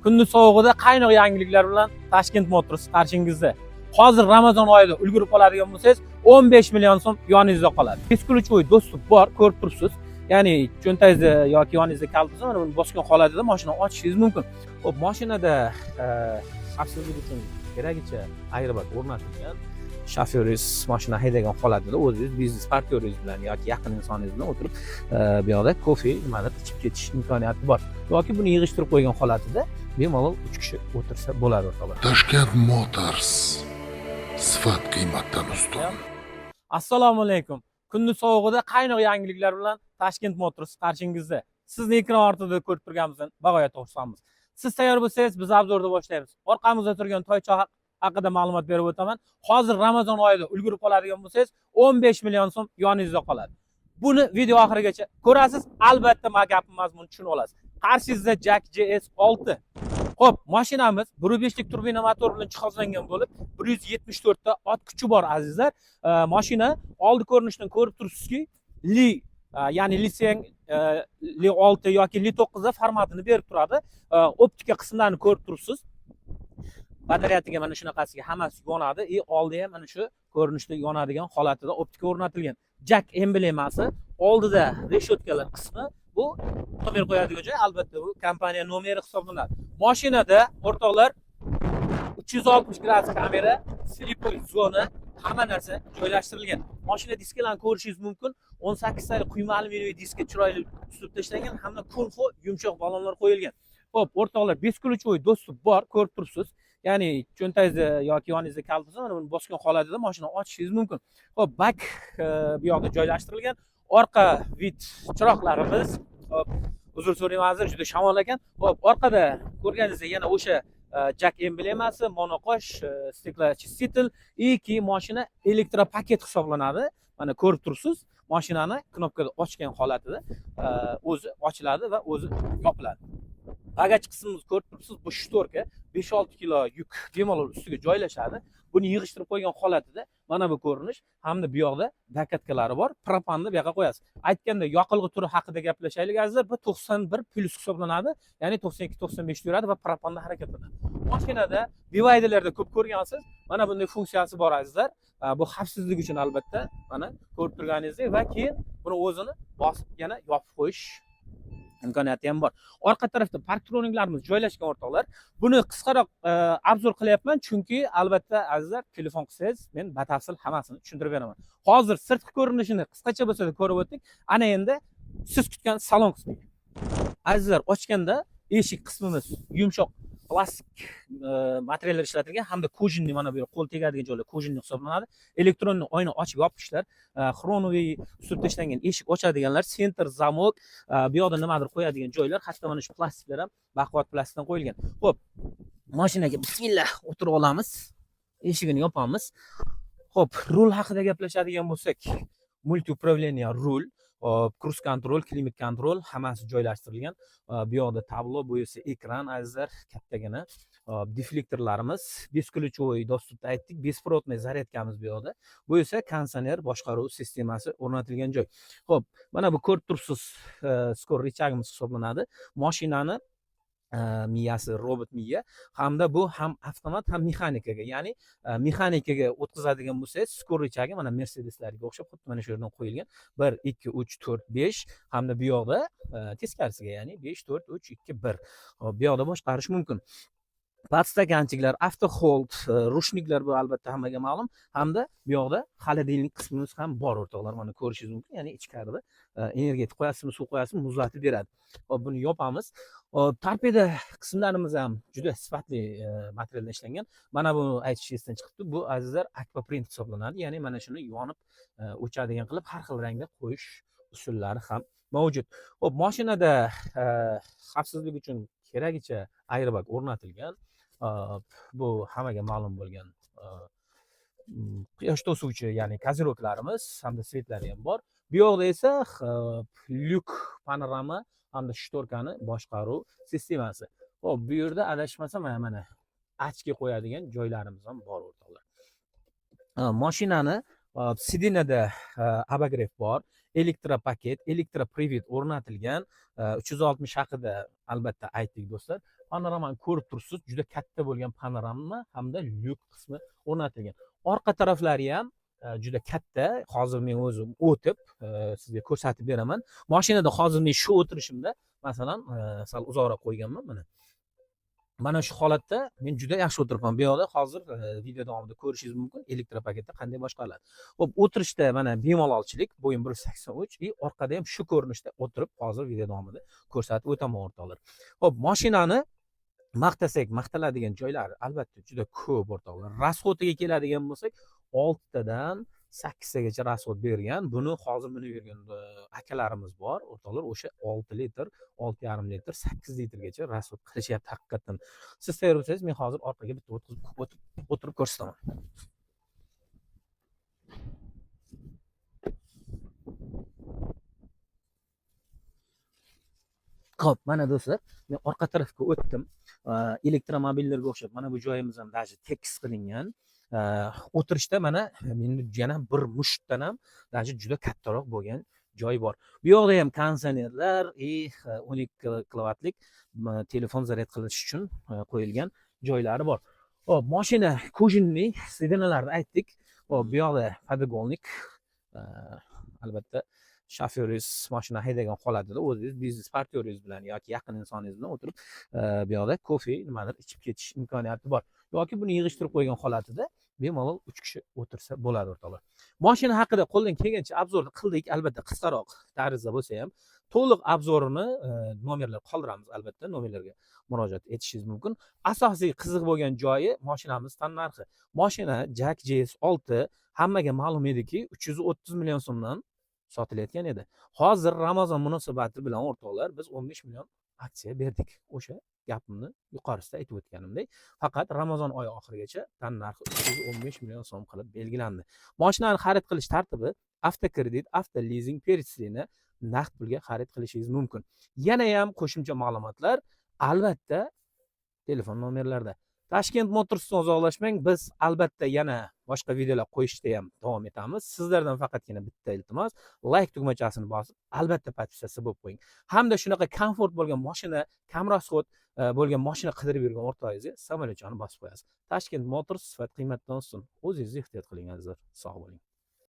Kunni sovug'ida qaynoq yangiliklar bilan Tashkent Motors qarshingizda. Hozir Ramazon oyida ulgurib qoladigan bo'lsangiz, 15 million so'm yoningizda qoladi. Бесключевой доступ bor, ko'rib turibsiz. Ya'ni cho'ntagingizda yoki yoningizda kalit bo'lsa, mana buni bosgan holatida mashina ochishingiz mumkin. Xo'p, mashinada xavfsizlik uchun keragicha airbag o'rnatilgan. Shofyoringiz mashina haydagan holatida o'zingiz biznes partnyoringiz bilan yoki yaqin insoningiz bilan o'tirib, bu yoqda kofe, nimadir ichib ketish imkoniyati bor. Yoki buni yig'ishtirib qo'ygan holatida bemalol 3 kishi o'tirsa bo'ladi, o'rtoqlar. Tashkent Motors. Sifat qiymatdan ustun. Assalomu alaykum. Kunni sovug'ida qaynoq yangiliklar bilan Tashkent Motors qarshingizda. Sizni ekran ortida ko'rib turganimizdan bag'oyat xursandmiz. Siz tayyor bo'lsangiz, biz обзор ni boshlaymiz. Orqamizda turgan toychoq haqida ma'lumot berib o'taman. Hozir Ramazon oyida ulgurib qoladigan bo'lsangiz, 15 million so'm yoningizda qoladi. Buni video oxirigacha ko'rasiz, albatta ma gapim mazmunini tushunib olasiz. Qarshingizda JAC GS6. Xo'p, mashinamiz 1.5 lik turbina motor bilan jihozlangan bo'lib, 174 ta ot kuchi bor, azizlar. Mashina oldi ko'rinishdan ko'rib turibsizki, Li, ya'ni Li Li 6 yoki Li 9 da formatini berib turadi. Optika qismlarini ko'rib turibsiz. Batareyasiga mana shunaqasiga hammasi yonadi и oldi ham mana shu ko'rinishda yonadigan holatida optika o'rnatilgan. JAC emblemasi, oldida reshetkalar qismi, bu nomer qo'yadigan joy, albatta bu kompaniya nomeri hisoblanadi. Mashinada, o'rtoqlar, 360 gradus kamera, слепой zona, hamma narsa joylashtirilgan. Mashina diskalarni ko'rishingiz mumkin. 18 talik quyma alyuminiy diska chiroyli uslubda ishlangan hamda Kunfo yumshoq balonlar qo'yilgan. Xo'p, o'rtoqlar, бесключевой доступ bor, ko'rib turibsiz. Ya'ni cho'ntagingizda yoki yoningizda kalit bo'lsa, mana buni bosgan holatida mashina ochishingiz mumkin. Xo'p, bak bu yoqda joylashtirilgan. Orqa вид chiroqlarimiz. Xo'p, uzr so'rayman, azizlar, juda shamol ekan. Xo'p, orqada ko'rganingizdek yana o'sha JAC emblemasi, monoqosh, стеклоочиститель и keyin mashina elektropaket hisoblanadi. Mana ko'rib turibsiz, mashinani knopkada ochgan holatida o'zi ochiladi va o'zi yopiladi. Bagaj qismimizni ko'rib turibsiz, bu шторка, 5-6 kilo yuk bemalol ustiga joylashadi. Buni yig'ishtirib qo'ygan holatida mana bu ko'rinish hamda bu yoqda докатка lari bor. Propanni bu yoqqa qo'yasiz. Aytganda, yoqilg'i turi haqida gaplashaylik, azizlar. Bu 91 plyus hisoblanadi. Ya'ni 92-95 yuradi va propanda harakatlanadi. Mashinada BYDlarda ko'p ko'rgansiz. Mana bunday funksiyasi bor, azizlar. Bu xavfsizlik uchun albatta, mana ko'rib turganingizdek va keyin buni o'zini bosib yana yopib qo'yish imkoniyati ham bor. Orqa tarafda parktroniklarimiz joylashgan, o'rtoqlar. Buni qisqaroq обзор qilyapman, chunki albatta, azizlar, telefon qilsangiz, men batafsil hammasini tushuntirib beraman. Hozir sirtqi ko'rinishini qisqacha bo'lsa-da ko'rib o'tdik. Ana endi siz kutgan salon qismiga. Azizlar, ochganda eshik qismimiz yumshoq plastik materiallar ishlatilgan hamda кожаный, mana bu yer qo'l tegadigan joylar кожаный hisoblanadi. Электронный oyna ochib yopishlar, хромовый uslubda ishlangan eshik ochadiganlar, центр замок, bu yoqda nimadir qo'yadigan joylar, hatto mana shu plastiklar ham baquvvat plastikdan qo'yilgan. Xo'p, mashinaga bismillah o'tirib olamiz. Eshigini yopamiz. Xo'p, rul haqida gaplashadigan bo'lsak, мультиуправление rul, hop, круиз-контроль, климат-контроль hammasi joylashtirilgan. Bu yoqda tablo, bu esa ekran, azizlar, kattagina. Hop, deflektorlarimiz, бесключевой доступ da aytdik, беспроводной zaryadkamiz bu yoqda. Bu esa konditsioner boshqaruv sistemasi o'rnatilgan joy. Xo'p, mana bu ko'rib turibsiz, скор рычаг imiz hisoblanadi. Mashinani miyasi robot miya hamda bu ham avtomat, ham mexanikaga, ya'ni mexanikaga o'tkazadigan bo'lsangiz, скор рычаг i mana Mercedeslarga o'xshab xuddi mana shu yerdan qo'yilgan: 1, 2, 3, 4, 5 hamda bu yoqda teskarisiga, ya'ni 5, 4, 3, 2, 1. Hop, bu yoqda boshqarish mumkin. Подстаканчик lar, авто холд, ручник lar, bu albatta hammaga ma'lum hamda bu yoqda холодильник qismimiz ham bor, o'rtoqlar, mana ko'rishingiz mumkin, ya'ni ichkarida energetik qo'yasizmi, suv qo'yasizmi, muzlatib beradi. Hop, buni yopamiz. Hop, torpeda qismlarimiz ham juda sifatli materialdan ishlangan. Mana bu aytish esdan chiqibdi, bu, azizlar, akvaprint hisoblanadi, ya'ni mana shuni yonib o'chadigan qilib har xil rangda qo'yish usullari ham mavjud. Ho'p, mashinada xavfsizlik uchun keragicha airbag o'rnatilgan. Bu hammaga ma'lum bo'lgan quyosh to'suvchi, ya'ni козырёк larimiz hamda свет lari ham bor. Bu yoqda esa lyuk, panorama hamda шторка ni boshqaruv sistemasi. Ho'p, bu yerda adashmasam, mana очки qo'yadigan joylarimiz ham bor, o'rtoqlar. Mashinani сиденье da обогрев bor, электропакет, электропривод o'rnatilgan. 360 haqida albatta aytdik, do'stlar. Panoramani ko'rib turibsiz, juda katta bo'lgan panorama hamda lyuk qismi o'rnatilgan. Orqa taraflari ham juda katta. Hozir men o'zim o'tib sizga ko'rsatib beraman. Mashinada hozir men shu o'tirishimda, masalan, sal uzoqroq qo'yganman, mana. Mana shu holatda men juda yaxshi o'tiribman. Bu yoqda hozir video davomida ko'rishingiz mumkin, elektropaketda qanday boshqariladi. Xo'p, o'tirishda mana bemalolchilik, bo'yim 1,83 и orqada ham shu ko'rinishda o'tirib, hozir video davomida ko'rsatib o'taman, o'rtoqlar. Xo'p, mashinani maqtasak, maqtaladigan joylari albatta juda ko'p, o'rtoqlar. Расход iga keladigan bo'lsak, 6 tadan 8 tagacha расход bergan. Buni hozir minib yurgan akalarimiz bor, o'rtoqlar, o'sha 6 litr, 6,5 litr, 8 litrgacha расход qilishyapti haqiqatdan. Siz tayyor bo'lsangiz, men hozir orqaga bitta o'tkazib o'tib o'tirib ko'rsataman. Xo'p, mana do'stlar, men orqa tarafga o'tdim. Elektromobillarga o'xshab mana bu joyimiz ham даже tekis qilingan. O'tirishda mana meni yana bir mushtdan ham даже juda kattaroq bo'lgan joy bor. Bu yoqda ham konditsionerlar и 12 kilovatlik telefon zaryad qilish uchun qo'yilgan joylari bor. Xo'p, mashina кожаный сиденья larni aytdik. Xo'p, bu yoqda подголовник, albatta shofyoringiz mashina haydagan holatida o'zingiz biznes partnyoringiz bilan yoki yaqin insoningiz bilan o'tirib, bu yoqda kofe nimadir ichib ketish imkoniyati bor. Yoki buni yig'ishtirib qo'ygan holatida bemalol 3 kishi o'tirsa bo'ladi, o'rtoqlar. Mashina haqida qo'ldan kelgancha обзор qildik, albatta qisqaroq tarzda bo'lsa ham to'liq обзор ini nomerlar qoldiramiz, albatta nomerlarga murojaat etishingiz mumkin. Asosiy qiziq bo'lgan joyi mashinamiz tannarxi. Mashina JAC GS6 hammaga ma'lum ediki, 330 million so'mdan sotilayotgan edi. Hozir Ramazon munosabati bilan, o'rtoqlar, biz 15 million aksiya berdik. O'sha gapimni yuqorisida aytib o'tganimdek, faqat Ramazon oyi oxirigacha tannarxi 315 million so'm qilib belgilandi. Mashinani xarid qilish tartibi: avtokredit, avtolizing, перечисление, naqd pulga xarid qilishingiz mumkin. Yana ham qo'shimcha ma'lumotlar albatta telefon nomerlarida. Tashkent Motorsdan uzoqlashmang, biz albatta yana boshqa videolar qo'yishda ham davom etamiz. Sizlardan faqatgina bitta iltimos: layk tugmachasini bosib, albatta подписаться bo'lib qo'ying. Hamda shunaqa komfort bo'lgan mashina, kam расход bo'lgan mashina qidirib yurgan o'rtog'ingizga samolyotchani bosib qo'yasiz. Tashkent Motors sifat qiymatdan ustun. O'zingizni ehtiyot qiling, azizlar. Sog' bo'ling.